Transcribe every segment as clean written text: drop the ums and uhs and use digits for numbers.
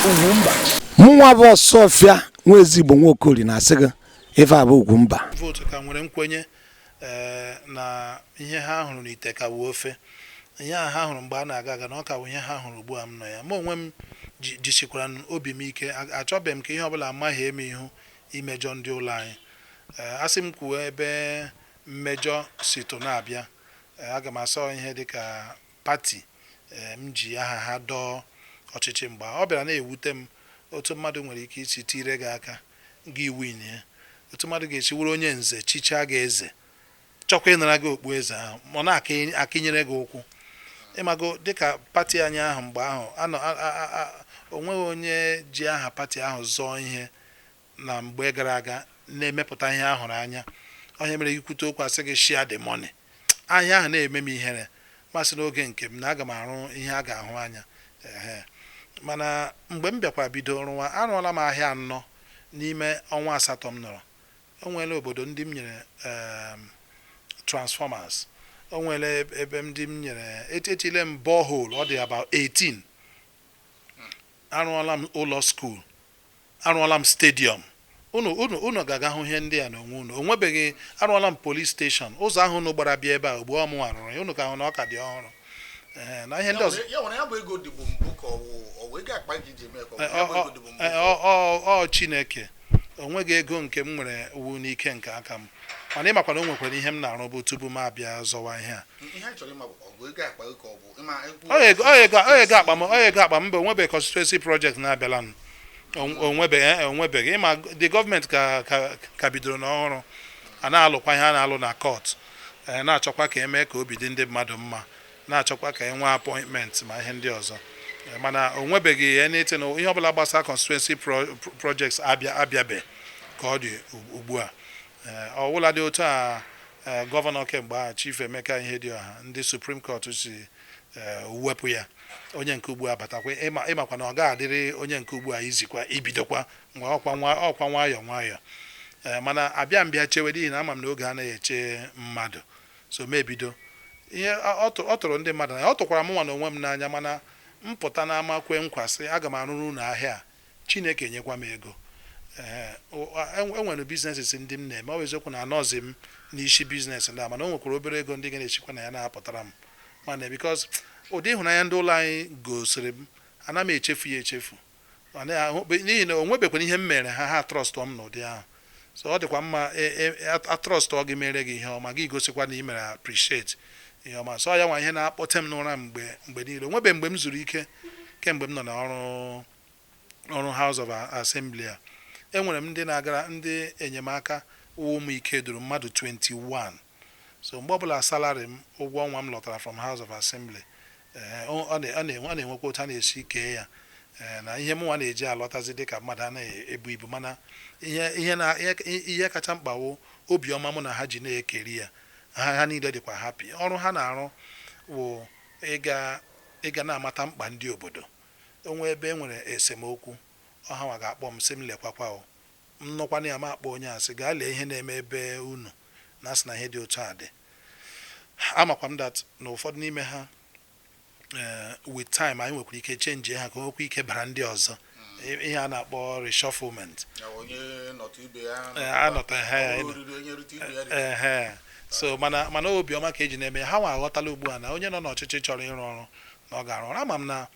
Ugwumba. Mụnwa bụ Ọsọfịa nwa ezigbo Nwaokori na-asị gị ife a bụ Ugwumba. Vootu ka nwere nkwenye ee na ihe ha hụrụ n'ite ka wụ ofe. Ihe a ha hụrụ mgbe a na-aga aga na ọ ka wụ ihe ha hụrụ ugbu a m nọ ya. Mụ onwe m jisikwara obi m ike. Achọbeghị m ka ihe ọbụla amaghị eme ihu imejọ ndị ụlọ anyị. Ee, asị m kwuo ebe mmejọ si tụ na-abịa, ee, aga m asọ ihe dịka pati ee m ji aha ha dọọ ọchịchị mgbe ọ bịara na-ewute m otu mmadụ nwere ike isi tire gị aka gị win ya, otu mmadụ ga-esi wụrụ onye nze chichaa gị eze, chọkwa ịnara gị okpu eze ahụ, ma ọ na-akịnyere gị ụkwụ. Ịmago dịka pati anyị ahụ mgbe ahụ anọ onweghị onye ji aha pati ahụ zọọ ihe na mgbe gara aga na-emepụta ihe a hụrụ anya. Onye mere ikwute okwu asị gị share the money. Ahịa ahụ na-eme m ihere masị n'oge nke m na aga m arụ ihe a ga-ahụ anya. Ehe, mana mgbe m bịakwa bido rụwa, arụọla m ahịa 4 n'ime ọnwa 8 m nọrọ. O nweela obodo ndị m nyere transformers, o nweela ebe ndị m nyere etile m borehole, ọ dị about 18. Arụọla m ụlọ school, arụọla m stadium. Unu ga-aga hụ ihe ndị a n'onwe unu. O nwebeghị. Arụọla m police station. Ụzọ ahụ unu gbara bịa ebe a ugbu a, ọmụnwa rụrụ ya. Unu ka hụ na ọ ka dị ọhụrụ. Ee, na ihe ndị ọzọ. Ya nwere ya bụ ego dịbụ mbụ ka ọ wụ ego akpa gị ji eme ka ọ bụ ya bụ ego dịbụ mbụ? Ọ Chineke. O nweghị ego nke m nwere wu n'ike nke aka m, mana ịmakwa na o nwekwara ihe m na-arụ bụ tupu m abịa zọwa ihe a. Ihe anyị chọrọ ịma bụ, ọ bụ ego akpa gị ka ọ bụ ịma ekwu? Ọ ego akpa m, ọ ego akpa m bụ. Onwebeghị constituency project na-abịala m onwebeghị, onwebeghị. Ịma the gọọmenti ka bidoro n'ọhụrụ, a na-alụkwa ihe a na-alụ na court, na-achọkwa ka emee ka obi dị ndị mmadụ mma, na-achọkwa ka e nwee appointment ma ihe ndị ọzọ. Mana o nwebeghị anything, ihe ọbụla gbasara constituency projects abịa abịabe ka ọ dị ugbu a. Ọwụla dị otu a, gọvanọ kemgbe a, Chief Emeka Ihedioha, ndị Supreme Court si wepụ ya, onye nke ugbu a batakwa. Ịmakwa na ọ ga-adịrị onye nke ugbu a izikwa ibidokwa mgbe ọkwa ọkwa nwayọọ nwayọọ. Mana abịa mbịa chewe, n'ihi na ama m na oge anaghị eche mmadụ, so m ebido ihe ọ tụrụ ndị mmadụ n'anya, ọ tụkwara m nwa na onwe m n'anya. Mana mpụta n'ama kwe nkwa sị aga m arụrụ unu ahịa a, Chineke nyekwa m ego. Ee, enwere businesses ndị m na-eme. Ọ bụ eziokwu na anọzi m n'isi business ndị a, mana o nwekwara obere ego ndị ga na-echikwa na ya na-apụtara m. Mana because ụdị ịhụnanya ndị ụlọ anyị gosiri m, ana m echefu ya echefu. Mana n'ihi na o nwebekwana ihe m mere ha, ha trust m n'ụdị ahụ. So ọ dịkwa mma atrust gị mere gị ihe ọma, gị gosikwa na ị mere appreciate ihe ọma. So ya nwa ihe na-akpọte m n'ụra mgbe mgbe niile. O nwebe mgbe m zuru ike kemgbe m nọ n'ọrụ ọrụ House of Assembly a. Enwere m ndị na-agara ndị enyemaka wụ ụmụ ike duru mmadụ 21. So mgbe ọbụla salary m, ụgwọ ọnwa m lọtara from House of Assembly, ee, ọ na-enwekwa otu a na-esi kee ya. Ee, na ihe mụnwa na-eji alọtazi dịka mmadụ anaghị ebu ibu, mana ihe kacha mkpa wụ obiọma mụ na ha ji na-ekeri ya. Ha niile dịkwa happy. Ọrụ ha na-arụ wụ ịga na-amata mkpa ndị obodo. Onwe ebe e nwere esemokwu, ọha nwa ga-akpọ m sị m lekwakwa o m nọkwana ya, ma akpọ onye a sị gaa lee ihe na-eme ebe unu na asị na ihe dị otu a dị. Amakwa m that na ụfọdụ n'ime ha, with time anyị nwekwara ike change ha ka o nwekwa ike bara ndị ọzọ, ihe a na-akpọ reshufflement. Ya bụ onye nọtụ ibe ya. Anọta ha ọ bụrụ oriri, onye rute ibe ya rite. Ehe, so mana obiọma ka eji na-eme ha. Nwa aghọtala ugbu a na onye nọ n'ọchịchị chọrọ ịrụ ọrụ na ọ ga-arụ ọrụ. Ama m na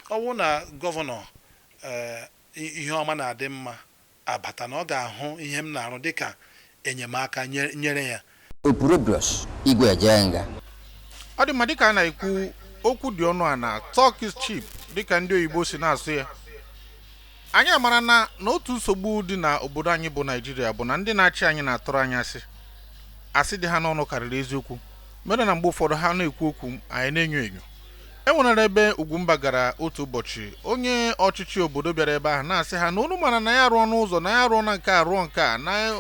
ọ bụrụ na gọvanọ ee ihe ọma na-adị mma abata, na ọ ga-ahụ ihe m na-arụ dịka enyemaka nyere ya. Opurobios Igwe Ejenga. Ọ dị mma. Dịka a na-ekwu, okwu dị ọnụ a na talk is cheap, dịka ndị oyibo si na-asụ ya. Anyị amara na otu nsogbu dị na obodo anyị bụ Naijiria bụ na ndị na-achị anyị na-atụrụ anyị asị. Asị dị ha n'ọnụ karịrị eziokwu, mere na mgbe ụfọdụ ha na-ekwu okwu, anyị na-enyo enyo. E nwere ebe Ugwumba gara otu ụbọchị, onye ọchịchị obodo bịara ebe ahụ na-asị ha na unu mara na ya rụọ n'ụzọ, na ya rụọ na nke a, rụọ nke a, na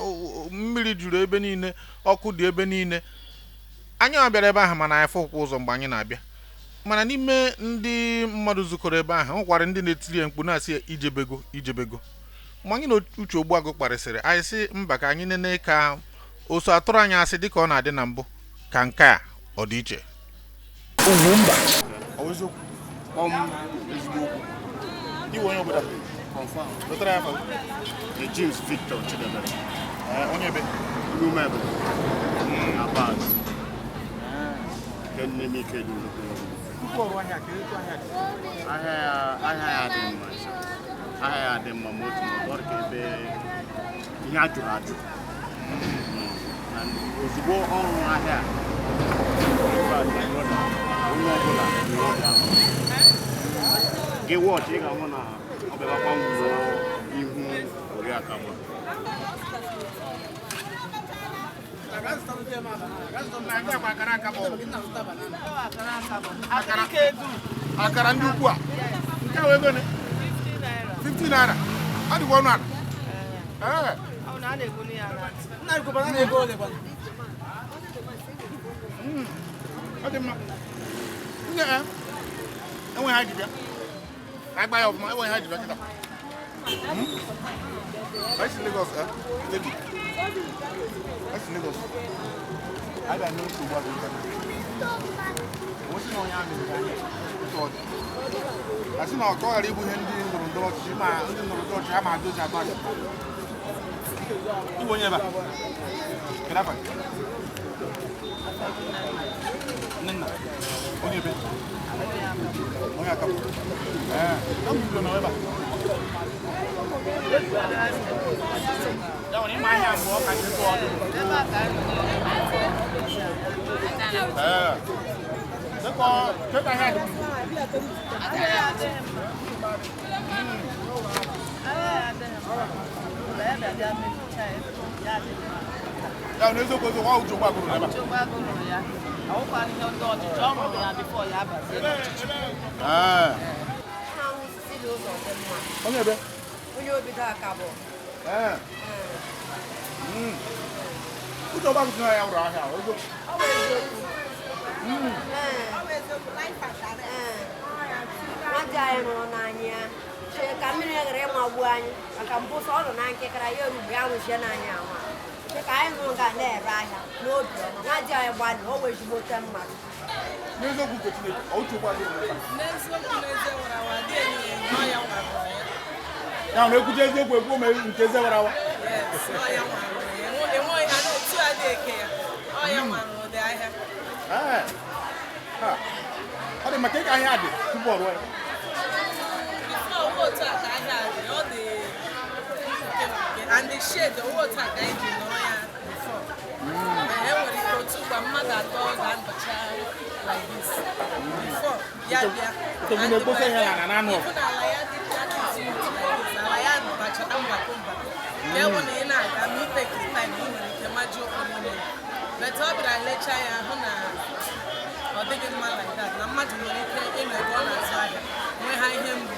mmiri juru ebe niile, ọkụ dị ebe niile. Anyị ọ bịara ebe ahụ, mana anyị fụkwa ụzọ mgbe anyị na-abịa. Mana n'ime ndị mmadụ zukọrọ ebe ahụ, nwekwara ndị na-etiri ya mkpu na-asị ya ijebego, ijebego. Mgbe anyị na Uche Ogbuagụ kparịsịrị, anyị sị mba, ka anyị nene ka o so atụrụ anyị asị dịka ọ na-adị na mbụ, ka nke a ọ dị iche. Ugwumba. Ọ bụ eziokwu kpọm, ezigbo okwu. Iwe onye obodo a? Confirm. Lọtara ya afa gị. James Victor Chidebere. Onye ebe? N'ume bụ Abaz. Nke nne m ike dị nnukwu. Tupu ọrụ ahịa, kedu etu ahịa dị? Ahịa ya ahịa ya dị mma. Ahịa ya dị mma ma otu ma ọ dị ka ebe ihe a jụrụ ajụ. Na ozugbo ọrụ ahịa a, in fact, my brother, onye ọbụla nwere obi ahụ. Gị wọchị ị ga-ahụ na ọ bịabakwa nwụọ ihu oriakụ agba. Akara ndị ukwu a nke a wee ego ne 50 naira ọ dịkwa ọnụ ala. Ee. Ọ dị mma nne ya enweghị ha ji bịa ka agba ya ọfụma enweghị ha ji bịa kịta. Anyị si Lagos, eh? Lady. Anyị si Lagos. Anyị bịa n'otu ugbu a bụ nta. Onwesị na onye ahụ mere anya otu ọ dị. Asị na ọ ka ọ ghara ịbụ ihe ndị ndọrọ ndọrọ ọchịchị ma ndị ndọrọ ndọrọ ọchịchị ha ma dozi atọ aka. Ịbụ onye ebe a? Kedu afa gị? Nnenna. Onye ebe? Onye Akabọ. Ee, na m bido nọ ebe a. Ya nwere ịma ahịa mgbe ọ kacha ebe ọ dị. Ee. Dịka dịka ahịa dị. Ya nwere eziokwu eziokwu ọ uche ụgbọ agụrụ n'ebe a. Ee. Onye ebe? Onye obido Akabọ. Ee. Uche ọgbakọ si na ya wụrụ ahịa ogo. Ọ bụ eziokwu. Ee. Nwa di anyị nụrụ n'anya chee ka mmiri ghara ịmagbu anyị maka mbụ sọ ọ nọ na nkịkara ya erugbu ya nwụchie n'anya anwa chee ka anyị nụrụ ga na-ere ahịa n'obi ọma. Nwa di anyị gbalị o wee ezigbote mmadụ. N'eziokwu nke Chineke, ọ uche ụgbọ agụrụ n'ebe a. N'eziokwu n'ezie nwere awa adị enyi enyi ọ ya nwara ya. Ya nwere ekwucha eziokwu ekwuo ma nke eze wara awa. Yes, ọ ya nwara ya. Enweghị ha otu adị eke ya. Ọ ya nwara ụdị ahịa. Ee. Ha. Ọ dị maka ịga ahịa dị tupu ọ rụọ ya. Before owó otu a ka ahịa dị, ọ dị mpuke mpuke. And the shade owó otu a ka anyị ji nọrọ ya before. E nwere ike otu ugba mmadụ atọ ga-anọcha like this. Before ya bịa. Nke na-ekposa ihe n'ala na-anụ ọgụ. Ịfụ na ala ya dị that is smooth like this. Ala ya bachara mgbakọ mgbakọ. Ka ewu na ị na-aga ma iteki time ị nwere ike maji ụkwụ n'ime ya. But ọ bịara lechaa ya hụ na ọ dịghị mma like that na mmadụ nwere ike ịnọ ebe ọ na-azụ ahịa nwee ha ihe mgbu.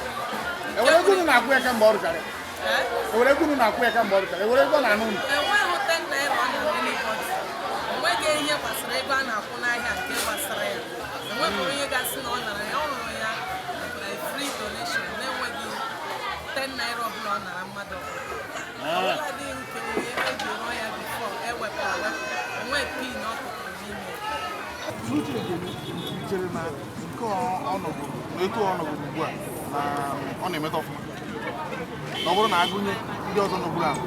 Enwere ego unu na-akwụ ya kemgbe ọ rụchara ya? Eh? Enwere ego unu na-akwụ ya kemgbe ọ rụchara ya? Enwere ego ọ na-anụ unu? Enweghị 10 naira ọ na-anụ anybody. Enweghị ihe gbasara ego a na-akwụ n'ahịa nke gbasara ya. Enweghị onye ga-asị na ọ nara ya, ọ rụrụ ya by free donation na-enweghị 10 naira ọbụla ọ nara mmadụ ọbụla. Ọbụladị nke onye eji rụọ ya before ewepụ ewepụ, enweghị pin ọ tụtụrụ n'ime ya. Uche chere na nke ọ nọgoro na etu ọ nọgoro ugbu a na ọ na-emeta ọfụma na ọ bụrụ na agụnye ndị ọzọ nọgburu ala.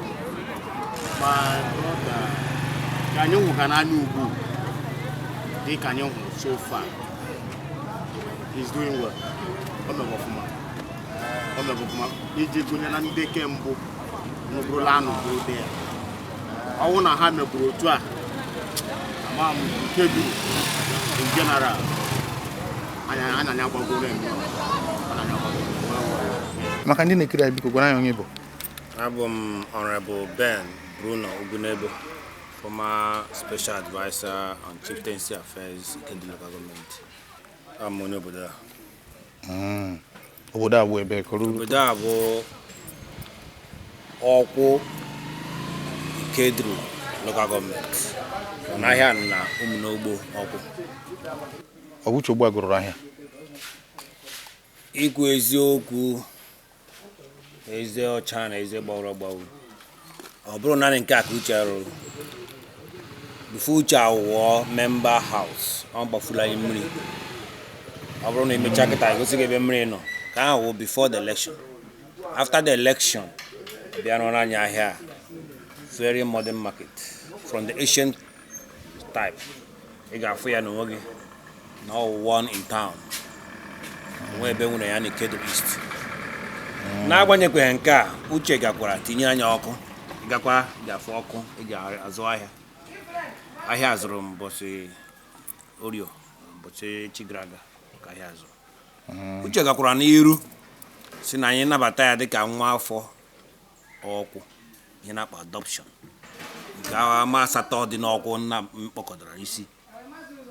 My brother, ka anyị hụga n'anya ugbu dị ka anyị hụrụ so far, he's doing well. O mere ọfụma. O mere ọfụma iji gụnye na ndị ke mbụ nụbụrụla anụ bụrụ dị ya. Ọnwụ na ha mekwuru otu a, ama m nke duru in general, anya anya anya gbagoro eme. Anya anya gbagoro well. Maka ndị na-ekiri anyị, biko gwara anyị onye bụ. Abụ m Honorable Ben Bruno Ogunebo, former Special Advisor on Chieftaincy Affairs, Ikedi Local Government. Abụ m onye obodo a. Obodo a bụ ebe kọrọ Obodo a bụ Ọkwụ Ikeduru Local Government. N'ahịa na Ụmụnogbo Ọkwụ. Ọ bụ Uche Ogbuagụ rụrụ ahịa. Ikwu eziokwu, eze ọcha na eze gbawuru agbawu, ọ bụrụ naanị nke a ka Uche rụrụ. Before Uche awụọ member house, ọ gbafuru anyị mmiri. Ọ bụrụ na emechaa kịta egosi gị ebe mmiri nọ ka ahụ wụ before the election. After the election, bịa rụọrọ anyị ahịa a, very modern market from the ancient type. Ị ga-afụ ya n'onwe gị na ọ one in town, onwe ebe nwere ya na Ikeduru East. N'agbanyeghị nke a, Uche gakwara tinye anya ọkụ. Gakwa ga-afụ ọkụ eji azụ ahịa. Ahịa zụrụ mbọchị orio, mbọchị echi gara aga ka ahịa zụrụ. Uche gakwara n'iru si na anyị nabata ya dịka nwa afọ ọkwụ, ihe na-akpọ adoption nke ama asatọ dị n'ọkwụ nna m kpọkọtara isi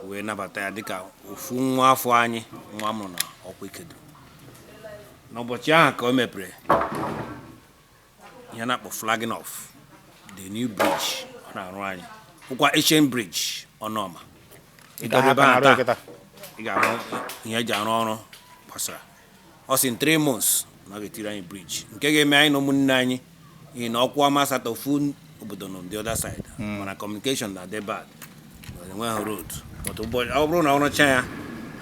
wee nabata ya dịka ofu nwa afọ anyị, nwa amụrụ na ọkwa Ikeduru. N'ụbọchị ahụ ka o mepere ihe na-akpọ flagging off the new bridge ọ na-arụ anyị, bụkwa ancient bridge ọnụọma. Ị Nke ha garuo ebe ka ahụ na-arụ ya taa, kịta. Ị ga-ahụ ihe eji arụ ọrụ gbasara. Ọ sị in 3 months na ọ ga-etiri anyị bridge nke ga-eme anyị na ụmụnne anyị, n'ihi na ọkwụ ama asatọ ofu obodo nọ the other side, mana communication na-adị bad, enweghị road. But ọ bụrụ na ọ rụchaa ya,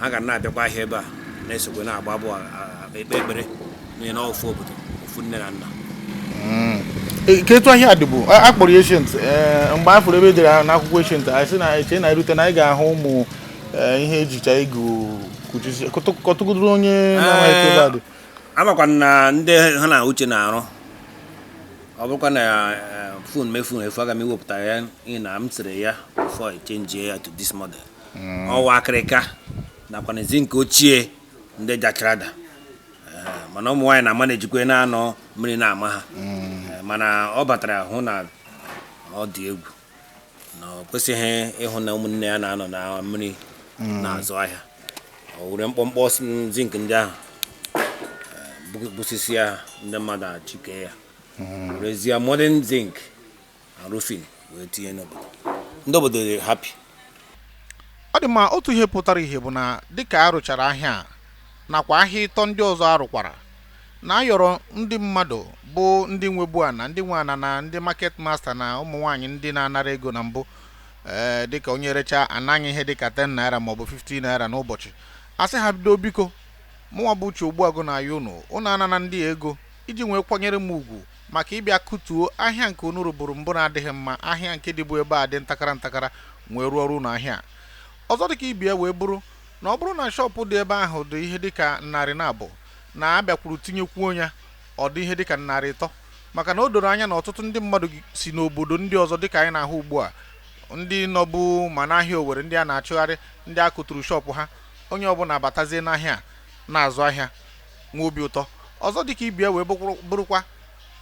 ha ga na-abịakwa ahịa ebe a na-esokwe na-agba bụ ekpe ekpere, n'ihi na ọ ofu obodo, ofu nne na nna. Ka etu ahịa dịbụ a kpọrọ ya ancient, mgbe a fụrụ ebe e dere ya n'akwụkwọ ancient, anyị sị na eche na erute na anyị ga-ahụ ụmụ ihe ejicha ego kuchisi kọtụgodoro onye na-amaghị etu ebe a dị. Amakwa na ndị ha na Uche na-arụ, ọ bụrụkwa na phone mefun efu, aga m ewepụta ya, n'ihi na m sịrị ya before echenjie ya to this model. Ọwa akịrịka nakwa n'ezi nke ochie ndị jachara. Mana ụmụ nwaanyị na-ama na-ejikwa na-anọ mmiri na-ama ha. Mana ọ batara hụ na ọ dị egwu na ọ kwesịghị ịhụ na ụmụnne ya na-anọ na mmiri na-azụ ahịa. Ọ were mkpọmkpọ zinc ndị ahụ busisi ya, ndị mmadụ achike ya, werezie modern zinc na roofing wee tinye n'obodo. Ndị obodo dị happy. Ọ dị mma. Otu ihe pụtara ihe bụ na dịka a rụchara ahịa a nakwa ahịa ịtọ ndị ọzọ arụkwara, na ayọrọ ndị mmadụ bụ ndị nwebu ana, ndị nwe ana na ndị market master na ụmụ nwaanyị ndị na-anara ego na mbụ, dịka onye recha anaghị ihe dịka 10 naira maọbụ 50 naira n'ụbọchị, asị ha bido, biko, mụnwa bụ Uche Ogbuagụ na aya unu, unu anana ndị ego iji nwee kwanyere m ugwu maka ịbịa kụtuo ahịa nke unu rụburu mbụ na-adịghị mma, ahịa nke dịbụ ebe a dị ntakara ntakara, nwee rụọ ọrụ unu. Ahịa a ọzọ dịka ibie wee bụrụ na ọ bụrụ na shop dị ebe ahụ dị ihe dịka 400 na abịakwuru tinyekwuo ya, ọ dị ihe dịka 300, maka na o doro anya na ọtụtụ ndị mmadụ si n'obodo ndị ọzọ, dịka anyị na-ahụ ugbu a, ndị nọbụ ma n'ahịa Owere, ndị a na-achụgharị, ndị a kụturu shop ha, onye ọbụla abatazie n'ahịa a na-azụ ahịa nwa obi ụtọ. Ọzọ dịka ibie wee bụrụkwa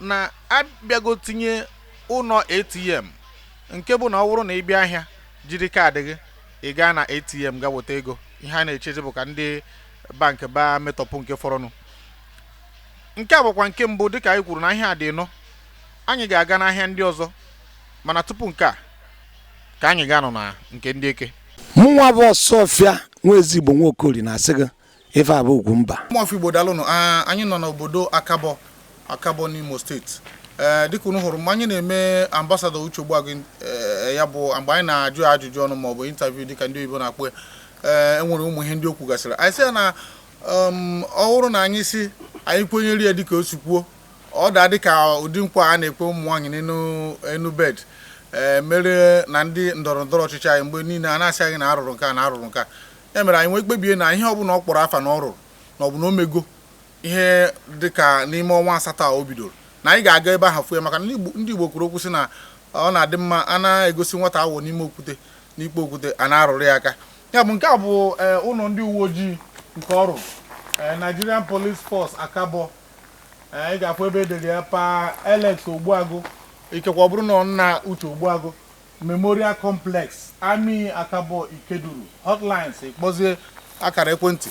na abịago tinye ụlọ ATM, nke bụ na ọ bụrụ na ị bịa ahịa jiri kaadị gị, ị gaa na ATM ga weta ego. Ihe a na-echezi bụ ka ndị bankị baa metọpụ nke fọrọnụ. Nke a bụkwa nke mbụ, dịka anyị kwuru na ahịa dị nọ. Anyị ga-aga n'ahịa ndị ọzọ, mana tupu nke a, ka anyị ga-anọ na nke ndị eke. Mụnwa bụ Ọsọfịa nwa ezigbo Nwaokori na-asị gị ife a bụ Ugwumba. Ụmụafọ Igbo, daalụnụ. Anyị nọ n'obodo Akabọ, Akabọ n'Imo Steeti. Dịka unu hụrụ mgbe anyị na-eme Ambassador Uche Ogbuagụ, ya bụ mgbe anyị na-ajụ ya ajụjụ ọnụ maọbụ interview dịka ndị oyibo na-akpọ ya, enwere ụmụ ihe ndị o kwugasịrị. Anyị sị ya na ọ bụrụ na anyị si anyị kwenyere ya dịka o si kwuo, ọ daa dịka ụdị nkwa a na-ekwe ụmụ nwaanyị n'enu enu bed, mere na ndị ndọrọ ndọrọ ọchịchị anyị mgbe niile a na-asị anyị na arụrụ nke a na arụrụ nke a. Ya mere anyị nwee kpebie na ihe ọbụla ọ kpọrọ afa na ọ rụrụ na ọ bụ na o mego ihe dịka n'ime ọnwa 8 a o bidoro, na anyị ga-aga ebe ahụ fụ ya, maka na ndị Igbo kwuru okwu sị na ọ na-adị mma a na-egosi nwata awọ n'ime okwute n'ikpe okwute a na-arụrụ ya aka. Ya bụ nke a bụ ụlọ ndị uwe ojii nke ọrụ Nigerian Police Force Akabọ. Ị ga-afụ ebe edere ya pa Alex Ogbuagụ, ikekwe ọ bụrụ na ọ nna Uche Ogbuagụ Memorial Complex, Army Akabọ Ikeduru hotlines, ịkpọzie akara ekwentị.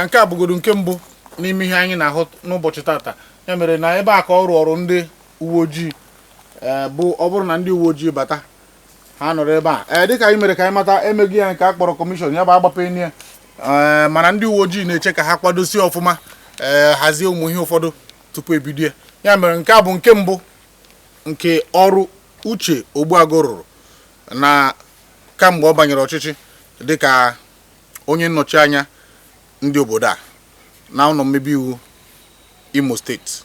Nke a bụgodu nke mbụ n'ime ihe anyị na-ahụ n'ụbọchị tata. Ya mere na ebe a ka ọ rụọrụ ndị uwe ojii, bụ ọ bụrụ na ndị uwe ojii bata, ha nọrọ ebe a. Dịka anyị mere ka anyị mata, emeghị ya nke a kpọrọ commission, ya bụ agbapeni ya, mana ndị uwe ojii na-eche ka ha kwadosie ọfụma, hazie ụmụ ihe ụfọdụ tupu ebido ya. Ya mere nke a bụ nke mbụ nke ọrụ Uche Ogbuagụ rụrụ na kamgbe ọ banyere ọchịchị dịka onye nnọchi anya ndị obodo a na ụlọ mmebe iwu Imo Steeti.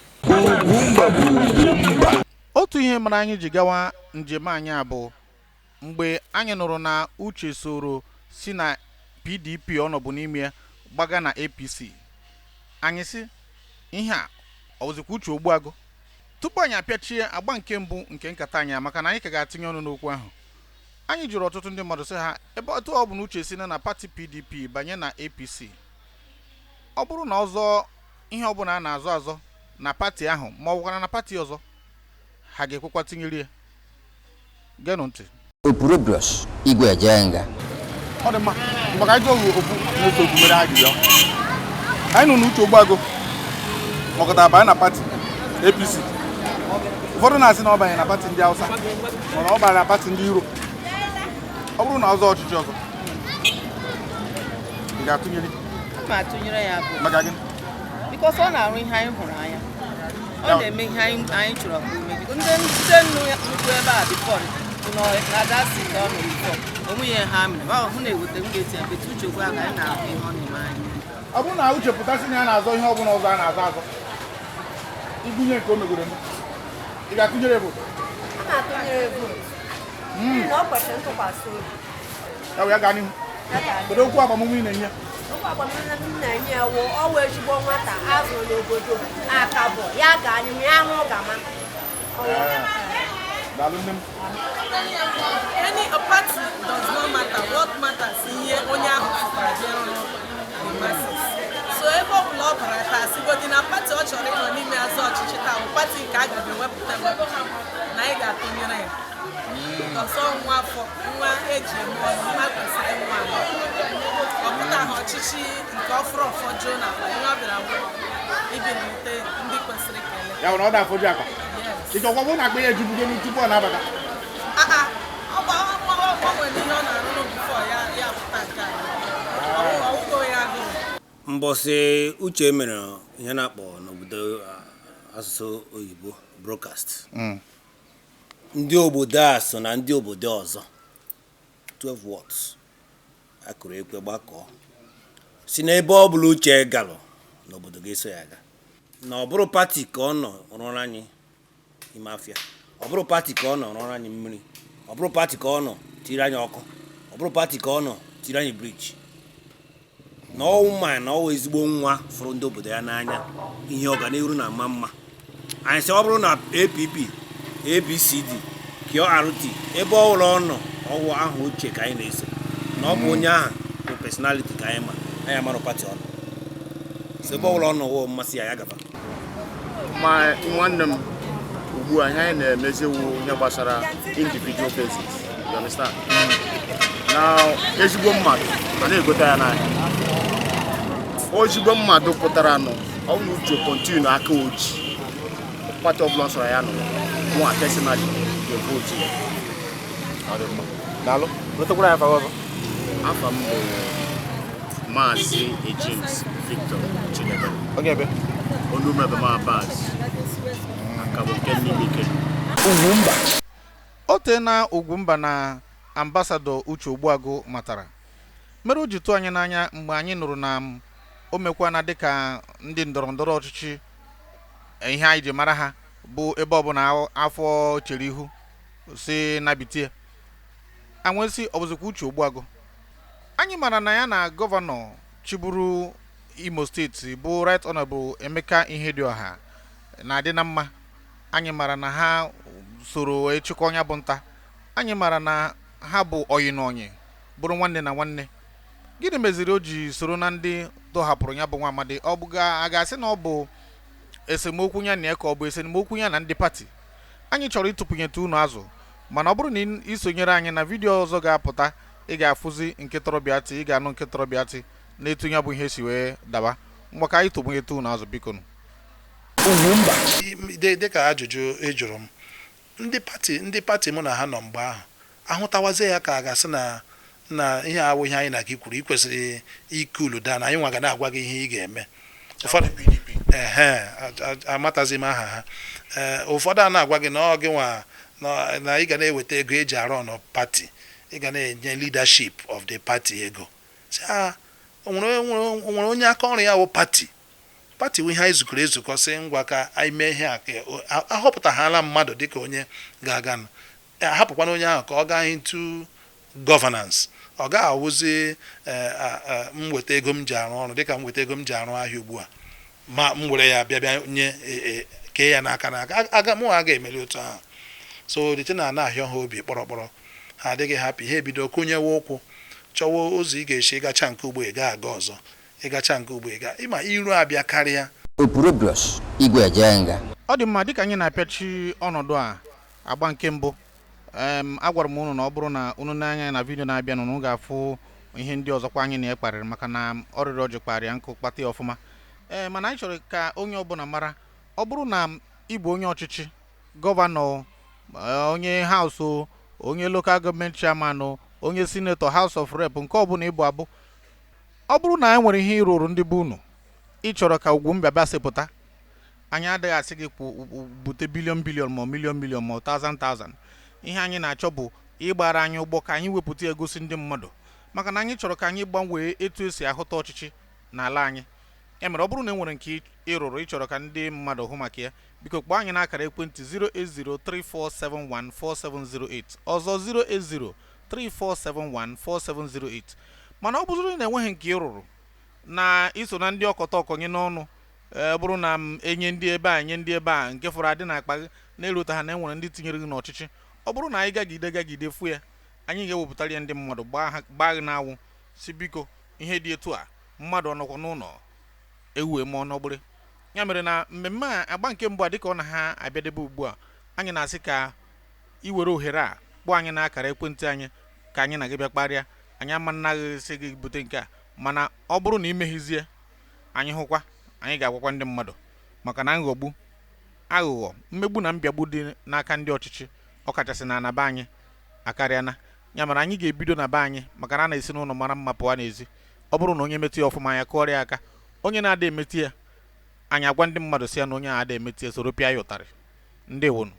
Otu ihe mere anyị ji gawa njem anyị a bụ mgbe anyị nụrụ na Uche soro si na PDP ọ nọbụ n'ime ya gbaga na APC. Anyị si ihe a ọ bụzikwa Uche Ogbuagụ. Tupu anyị apịachie agba nke mbụ nke nkata anyị a, maka na anyị ka ga-atinye ọnụ n'okwu ahụ, anyị jụrụ ọtụtụ ndị mmadụ sị ha ebe otu ọ bụ na Uche si na pati PDP banye na APC, ọ bụrụ na ọzọ ihe ọbụla a na-azọ azọ na pati ahụ ma ọ bụkwara na pati ọzọ, ha ga-ekwekwa tinyere ya. Geenụ ntị. Opurobios Igwe Ejenga. Ọ dị mma maka anyị jụọ okwu na-eso okwu mere ajụjụ anyị nọ n'Uche Ogbuagụ mọkọtara banye na pati APC. Ụfọdụ na-asị na ọ banye na pati ndị Hausa, mana ọ banye na pati ndị Iro. Ọ bụrụ na ọzọ ọchịchị ọzọ, ị ga-atụnyere? Ma atụnyere ya bụ Maka gịnị? Because ọ na-arụ ihe anyị hụrụ anya, ọ na-eme ihe anyị chọrọ ka o mee. Biko, ndị ndị nnu nnukwu ebe a before na that seat ọ nọ before, onwe ihe ha mere ọ hụ na-eweta m ga-eti ya betu. Uche Ogbuagụ, anyị na-ahụ ihe ọ na-eme anyị. Ọ bụrụ na Uche pụtasị na ya na-azọ ihe ọbụla ọzọ a na-azọ azọ, igwunye nke o megoro eme, ị ga-atụnyere vote? A na-atụnyere vote n'ihi na ọ kwesịrị ntụkwasị obi. Ya wee gaa n'ihu. Ya ga-adị. Kedu okwu agbamume ị na-enye? Okwu agbamume m na-enye ya wụ, ọ wụ ezigbo nwata azụrụ n'obodo Akabọ. Ya gaa n'ihu, ya hụ gama. Daalụ, nne m. Any party does not matter. What matters, ihe onye ahụ pụtara bịa rụrụ the masses. So ebe ọ bụla ọ bara taa, sigodi na pati ọ chọrọ ịnọ n'ime azụ ọchịchị taa bụ pati nke a gabe ewepụta ewepụta na anyị ga-atụnyere ya. Ọsọ nwa afọ nwa eji eme ọnụ, nwa kwesịrị nwa ọ pụtaghị ọchịchị nke ọfụrụ ọfọ juo na akpa. Ihe ọ bịara bụ ibilite ndị kwesịrị ka ele. Ya bụ na ọ da-afọju akpa? Yes. Ịchọkwa bụ na akpa ya ejubugo tupu ọ na-abata? Ah, ah, ọ nwere ihe ọ na-arụrụ before ya pụta nke a. Ọwụgo ya agụrụ. Mbọsị Uche mere ihe na-akpọ n'obodo asụsụ oyibo broadcast, ndị obodo a so na ndị obodo ọzọ 12 wards akụrụ ekwe gbakọọ si n'ebe ọ bụla Uche galụ n'obodo ga-eso ya aga, na ọ bụrụ pati ka ọ nọ rụrụ anyị ime afịa, ọ bụrụ pati ka ọ nọ rụrụ anyị mmiri, ọ bụrụ pati ka ọ nọ tiri anyị ọkụ, ọ bụrụ pati ka ọ nọ tiri anyị bridge, na ọwụ ma na ọwụ ezigbo nwa fụrụ ndị obodo ya n'anya, ihe ọganihu na-ama mma. Anyị sị ọ bụrụ na APP, ABCD, QRT, ebe ọ bụla ọ nọ, ọwụ ahụ Uche ka anyị na-eso, na ọ bụ onye ahụ bụ personality ka anyị ma anyị amarụ pati ọ nọ. So ebe ọ bụla ọ nọ wụ mmasị ya, ya gaba. Ma nwanne m, ugbu a ihe anyị na-emezi wu ihe gbasara individual basis, you understand? Na ezigbo mmadụ a na-egote ya n'ahịa, ozigbo mmadụ pụtara nụ, ọ bụ Uche continue aka oji pati ọbụla sọrọ ya nọ, mụ personally ga-evote ya. Ọ dị mma, daalụ. Rụtakwara ya afa gị ọzọ. Afa m bụ Maazị James Victor Chinebe. Onye ebe? Onumebemabaz Akabụ nke Nnimike. O tee na Ugwumba na Ambassador Uche Ogbuagụ matara mere o ji tụọ anyị n'anya mgbe anyị nụrụ na o mekwana dịka ndị ndọrọ ndọrọ ọchịchị, ihe anyị ji mara ha bụ ebe ọbụla afọ chere ihu si nabitie anwesị. Ọ bụzikwa Uche Ogbuagụ anyị mara na ya na gọvanọ chịburu Imo Steeti bụ Right Honorable Emeka Ihedioha na-adị na mma. Anyị mara na ha soro echekwa ọnya bụ nta. Anyị mara na ha bụ oyi na onyi, bụrụ nwanne na nwanne. Gịnị meziri o ji soro na ndị tọhapụrụ ya bụ nwa amadi? Ọ bụ a ga-asị na ọ bụ esemokwu ya na ya, ka ọ bụ esemokwu ya na ndị pati? Anyị chọrọ ịtụpụnyete unu azụ, mana ọ bụrụ na ị sonyere anyị na vidiyo ọzọ ga-apụta, ị ga-afụzi nke tọrọbịatị, ị ga-anụ nke tọrọbịatị na-etu ya bụ ihe si wee daba. Mgbe ka anyị tụpụnyete unu azụ, biko nụ. Dịka ajụjụ ị jụrụ m, ndị pati mụ na ha nọ mgbe ahụ ahụtawazie ya ka a ga-asị na ihe awụ ihe anyị na gị kwuru, ị kwesịrị ikulu da na anyị nwa ga na-agwa gị ihe ị ga-eme. Ụfọdụ ehe amatazi m aha ha. Ee, ụfọdụ a na-agwa gị na ọ gị nwa na ị ga na-eweta ego eji arụ ọnụ pati, ị ga na-enye leadership of the party ego. Sị a o nwere onye aka ọrụ ya wụ pati. Pati wụ ihe anyị zukọrọ ezukọ sị ngwa ka anyị mee ihe a ka ahọpụtaghala mmadụ dịka onye ga-aga nụ. Ahapụkwana onye ahụ ka ọ gaa into governance. Ọ gaghị awụzi m weta ego m ji arụ ọrụ, dịka m weta ego m ji arụ ahịa ugbu a, ma m were ya bịa bịa nye kee ya n'aka n'aka. Aga mụ aga emeli otu ahụ. So the thing na na-ahịọ ha obi kpọrọ kpọrọ, ha adịghị hapụ ihe ebido kụnyewe ụkwụ, chọwa ụzọ ị ga-esi ịgacha nke ugbo, ị ga aga ọzọ, ịgacha nke ugbo, ị ga ịma iru abịa karịa. Opurobios Igwe Ejenga. Ọ dị mma. Dịka anyị na-apịachi ọnọdụ a, agba nke mbụ, agwara m unu na ọ bụrụ na unu na-anya na vidiyo na-abịa, unu ga-afụ ihe ndị ọzọkwa anyị na-ekparịrị, maka na ọrịrị ọjị kparịa nkụ kpata ya ọfụma. Ee, mana anyị chọrọ ka onye ọbụla mara, ọ bụrụ na ị bụ onye ọchịchị, gọvanọ, onye House o, onye local government chairman o, onye senator, House of Rep, nke ọbụla ịbụ abụ, ọ bụrụ na e nwere ihe ịrụrụ ndị bụ unu, ị chọrọ ka Ugwumba bịa sepụta, anyị adịghị asị gị kwụ bute billion billion, ma million million, ma thousand thousand. Ihe anyị na-achọ bụ ịgbara anyị ụgbọ ka anyị wepụta ya gosi ndị mmadụ, maka na anyị chọrọ ka anyị gbanwee etu esi ahụta ọchịchị n'ala anyị. Ya mere, ọ bụrụ na e nwere nke ị rụrụ, ị chọrọ ka ndị mmadụ hụ maka ya, biko kpọọ anyị n'akara ekwentị 08034714708. Ọzọ, 08034714708. Mana ọ bụzụrụ na enweghị nke ị rụrụ, na iso na ndị ọkọta ọkọnye n'ọnụ, ee, bụrụ na m enye ndị ebe a, nye ndị ebe a, nke fọrọ adị n'akpa gị na-erute ha, na enwere ndị tinyere gị n'ọchịchị, ọ bụrụ na anyị gagide gagide fụ ya, anyị ga-ewepụtara ya ndị mmadụ, gbaa ha, gbaa gị n'anwụ, si biko, ihe dị etu a, mmadụ ọnọkwa n'ụlọ ewu eme ọnọgbịrị. Ya mere, na mmemme a, agba nke mbụ a, dịka ọ na ha abịadebe ugbu a, anyị na-asị ka ị were ohere a kpọọ anyị n'akara ekwentị anyị ka anyị na gị bịa kparịa. Anyị ama nnaghị sị gị bute nke a, mana ọ bụrụ na imeghizie, anyị hụkwa, anyị ga-agwakwa ndị mmadụ, maka na nghọgbu, aghụghọ, mmegbu na mbịagbu dị n'aka ndị ọchịchị, ọkachasị na anaba anyị, akarịana. Ya mere, anyị ga-ebido na be anyị, maka na a na-esi n'ụlọ mara mma pụọ n'ezi. Ọ bụrụ na onye metụ ya ọfụma, ya kụọrọ ya aka. Onye na-ada emetụ ya, anyị agwa ndị mmadụ si ya na onye a ada emetụ ya, soro pịa ya ụtarị. Ndewonu.